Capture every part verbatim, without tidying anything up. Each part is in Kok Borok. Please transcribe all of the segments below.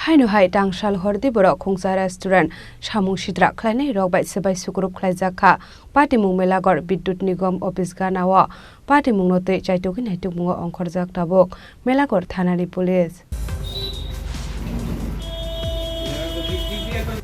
Haino hai tangsal hordi borok Khungsa restaurant samung sidra khlainai rok bai swbai sukurup khlaijak kha. Patimung Melagor Bidyut Nigom office gana o patimung no twi chaitugwi naitukmungo ongkhorjak tabuk Melagor thanani police.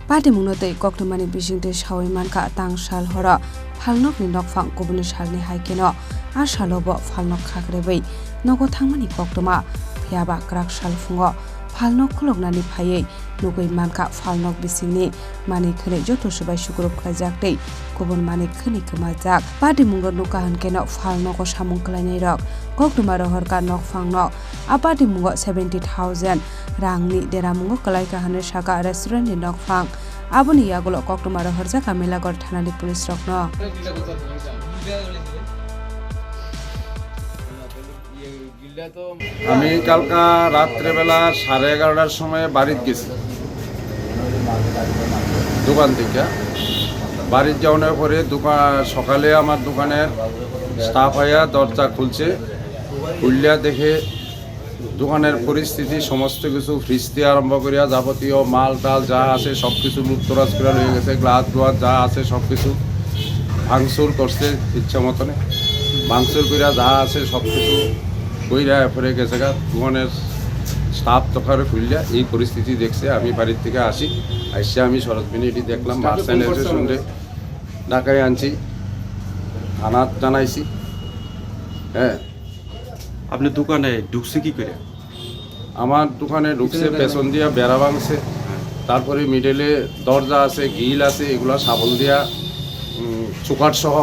Patimungno tei koktwmani bisingtwi sawi mankha, tangsal horo phalnokni nokphang kubuni salni hai kheno a salo bo phalnok khakrebwi nogo thangmani koktwma. Phiyaba kwrak sal phungo phalnok khuloknani phaiwi nugwi mankha phalnok bisingni manwi khwnwi joto swbai sukurup khlaijak tei kubun manwi khwnwi kwmajak. Patimungo nukha hwnkhe no phalnogo samung khlainairok koktwma rohorkha nokphangno. A patimungo seventy thousand rangni deramungo kwlaikha hwnwi sakha restaurantni nokphang. Aboni yagulo koktwma rohorjakha Melagor thanani police rokno. আমি কালকা রাত্রেবেলা সাড়ে এগারোটার সময় বাড়িত গেছি দোকান থেকে। বাড়িত যাওয়ার পরে দোকান, সকালে আমার দোকানের স্টাফ আয়া দরজা খুলছে, খুললে দেখে দোকানের পরিস্থিতি, সমস্ত কিছু ফ্রিজ থেকে আরম্ভ করিয়া যাবতীয় মাল টাল যা আছে সব কিছু লুটতরাজ করে লয়ে গেছে, গ্লাস গ্লাস যা আছে সব কিছু ভাঙচুর করছে ইচ্ছা মতনে। ভাঙচুর করিয়া যা আছে সব কিছু কইরা এরপরে গেছে গা। দোকানের স্টাফ তকারে খুললে এই পরিস্থিতি দেখছে। আমি বাড়ির থেকে আসি, আইসে আমি সরজমিনে এটি দেখলাম, মারছেন এসে শুনলে ঢাকায় আনছি, থানাত জানাইছি। হ্যাঁ। আপনি দোকানে ঢুকছে কি করে? আমার দোকানে ঢুকছে, পেছন দিয়া বেড়া ভাঙছে, তারপরে মিডলে দরজা আছে, গ্রিল আছে, এগুলা শাবল দিয়া, উম, চুকাট সহ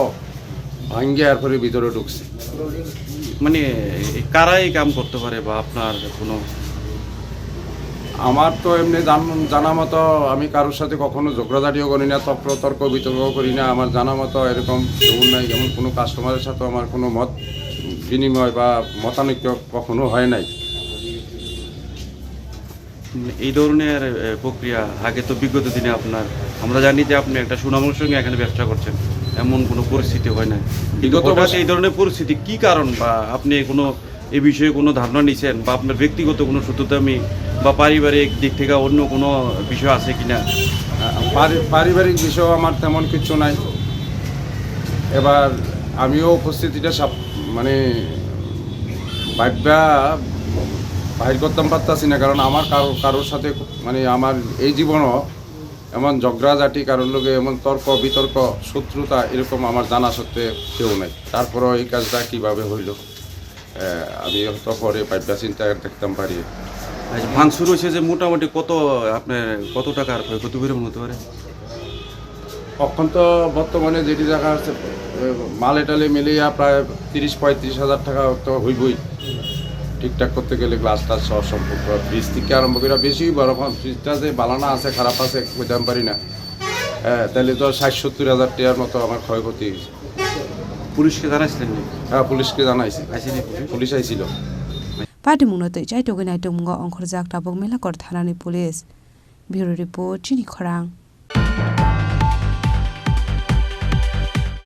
ভাঙ্গে এরপরে ভিতরে ঢুকছে। মানে, এ, কারা এই কাম করতে পারে বা আপনার কোনো? আমার তো এমনি জান-, জানা মতো আমি কারোর সাথে কখনো ঝগড়াঝাটিও করি না, তর্ক, তর্ক বিতর্ক করি না। আমার জানা মতো এরকম কেউ নাই, যেমন কোনো কাস্টমারের সাথে আমার কোনো মত বিনিময় বা মতানৈক্য কখনো হয় নাই। এই ধরনের, এ, প্রক্রিয়া আগে তো বিগত দিনে আপনার, আমরা জানি যে আপনি একটা সুনামের সঙ্গে এখানে ব্যবসা করছেন, এমন কোনো পরিস্থিতি হয় নাই। কিন্তু বিগত হঠাৎ বছর এই ধরনের পরিস্থিতি কি কারণ বা আপনি কোনো এ বিষয়ে কোনো ধারণা নিছেন বা আপনার ব্যক্তিগত কোনো সূত্রতামি বা পারিবারিক দিক থেকে অন্য কোনো বিষয় আছে কিনা? আ, পারি-, পারিবারিক বিষয় আমার তেমন কিছু নাই। এবার আমিও উপস্থিতিটা সাপ-, মানে, ভাববা বাইর করতাম পারতাছি না, কারণ আমার কারো, কারোর সাথে, মানে, আমার এই জীবনও এমন ঝগড়াঝাটি, কারোর লগে এমন তর্ক বিতর্ক, শত্রুতা, এরকম আমার জানা সত্ত্বে কেউ নাই। তারপরেও এই কাজটা কিভাবে হইল, আহ, আমি হয়তো পরে ভাববা চিন্তা দেখতাম পারি। আচ্ছা, ভাঙচুর হয়েছে যে মোটামুটি কত, আপনার কত টাকার ক্ষয়ক্ষতি পরিমাণ হতে পারে? অখন তো বর্তমানে যেটি দেখা যাচ্ছে, এ, মালে টালে মিলিয়া প্রায় তিরিশ পঁয়ত্রিশ হাজার টাকা তো হইবই। ঠিকঠাক করতে গেলে গ্লাস টাস সহ সম্পূর্ণ ফ্রিজ থেকে আরম্ভ করে বেশি বড় ফ্রিজটা যে বালানা আছে, খারাপ আছে, কইতাম পারি না। হ্যাঁ, তাহলে তো ষাট সত্তর হাজার টাকার মতো আমার ক্ষয়ক্ষতি হয়েছে। পুলিশকে জানাইছিলেন নি? হ্যাঁ, পুলিশকে জানাইছি। আইসিনি পুলিশ? পুলিশ আইছিল। Patimungno twi chaitugwi naitukmungo ongkhorjak tabuk Melakor thanani police. Bureau report, Chini Khorang.